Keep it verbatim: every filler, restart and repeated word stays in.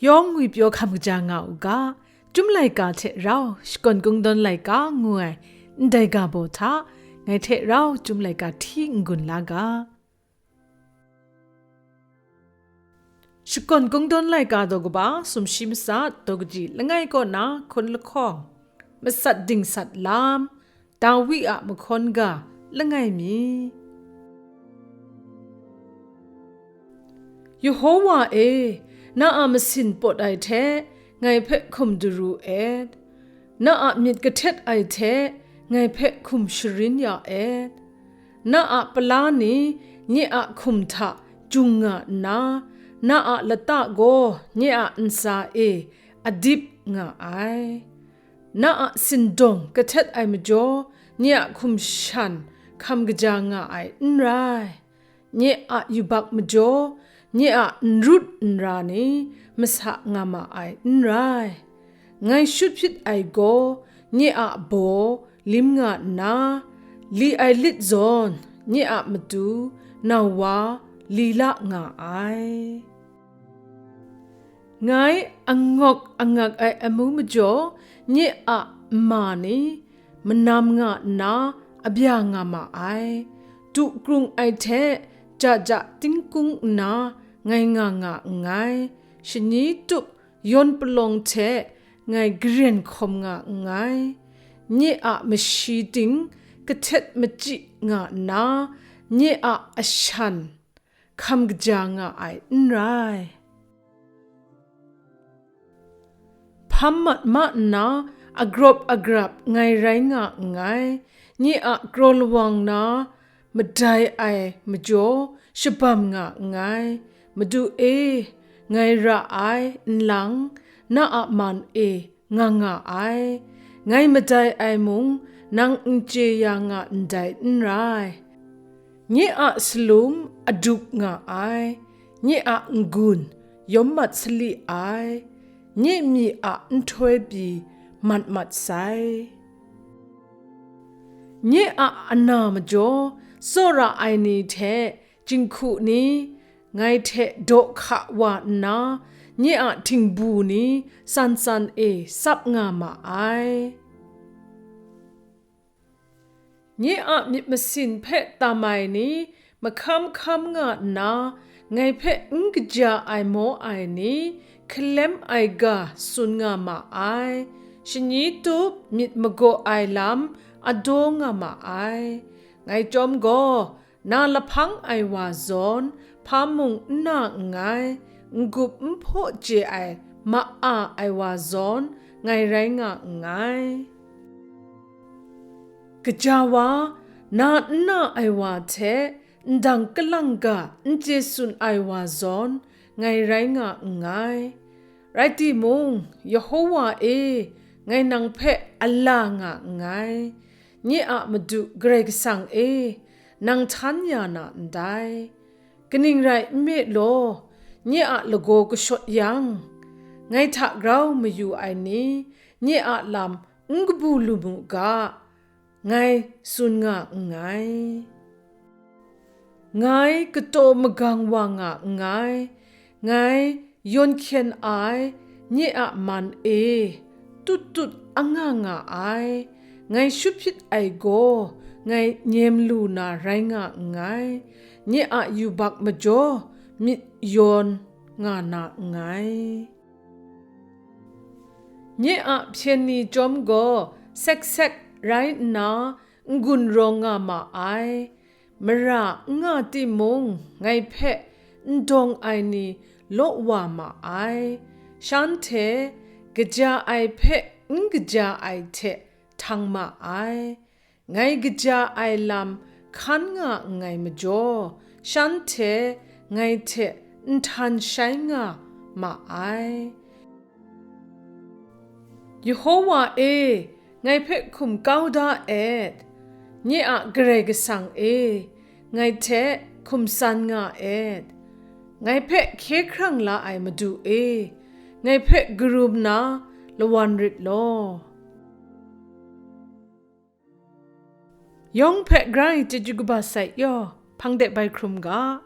Yawng ngwipyaw hkam kaja nga u ga, Chyum laika hte rau Shakawn Kungdawn laika ngu ai ndai ga baw hta, ngai hte rau Chyum laika hti n-gun la ga. Shakawn Kungdawn laika daw kaba sumshi matsat, daw kaji langai kaw na hkun lahkawng, matsat dingsat lam, Dawi a mahkawn ga langai mi. Yehowa e, na a masin pawt ai hte ngai hpe hkum daru et, na a myit kahtet ai hte ngai hpe hkum sharin ya et. Na a pala ni nye a hkum hta jung nga nna, na a lata gaw nye a ntsa e adip nga ai. Na a sindawng kahtet ai majaw, nye a hkum shan hkam kaja nga ai n rai. Nye a yubak majaw, nye a n rut n ra ni masa nga ma ai n rai. Ngai shut hpyit ai gaw, nye a baw lim nga nna, li ai lit zawn, nye a matu na wa li la nga ai. Ngai angawk angak ai amu majaw, nye a nma ni manam nga nna abya nga ma ai. Tu krung ai hte ja ja tingkung nna ngai nga nga nngai. Shani tup yawn palawng hte ngai garen hkawm nga nngai. Nye a mashi ting kahtet machyi nga nna, nye a ashan hkam kaja nga ai n rai. Hpam mat ma nna agrawp agrap ngai rai nga nngai. Nye a kraw lawang na madai ai majaw shabam nga nngai. Madu e, ngai ra ai nlang, na a man e nga nga ai. Ngai madai ai mung, nang n chye ya nga ndai n rai. Nye a salum adup nga ai, nye a n-gun yawm mat sali ai, nye myi a nhtoi pyi mat mat sai. Nye a ana majaw, tsawra ai ni hte jinghku ni ngai hte daw hka wa nna, nye a htingbu ni tsan tsan e tsap nga ma ai. Nye a myit masin hpe tam ai ni mahkam hkam nga nna, ngai hpe n kaja ai maw ai ni, hkalem ai ga tsun nga ma ai. Shani tup myit magaw ai lam adaw nga ma ai. Ngai chyawm gaw, na lahpang ai wa zawn, hpa mung n na nngai, n-gup n hpaw chye ai ma-a ai wa zawn, ngai rai nga nngai. Gaja wa, na n na ai wa hte ndang kalang ga n chye tsun ai wa zawn, ngai rai nga nngai. Rai timung, Yehowa e, ngai nang hpe ala nga nngai. Nye a Madu Karai Kasang e, nang htan ya na ndai. Kaning rai nme law, nye a lagaw kashawt yang, ngai hta grau mayu ai ni, nye a lam n kabu lu mu ga, ngai tsun nga nngai. Ngai kataw magang wa nga nngai, ngai yawn hkyen ai nye a man e tut tut anga nga ai, ngai shut hpyit ai gaw ngai nyem lu na rai nga nngai, nye a yubak majaw myit yawn nga na nngai. Nye a hpyen ni chyawm gaw sek sek rai nna n-gun rawng nga ma ai. Mara n nga timung, ngai hpe n dawng ai ni law wa ma ai. Shanhte kaja ai hpe n kaja ai hte htang ma ai. Ngai kaja ai lam hkan nga nngai majaw, shanhte ngai hte nhtan shai nga ma ai. Yehowa e, ngai hpe hkum kau da et. Nye a Karai Kasang e, ngai hte hkum san nga et. Ngai hpe hkye hkrang la ai Madu e, ngai hpe karum na lawan rit law. Yawng hpe grai chyeju kaba sai yaw, hpang de bai hkrum ga.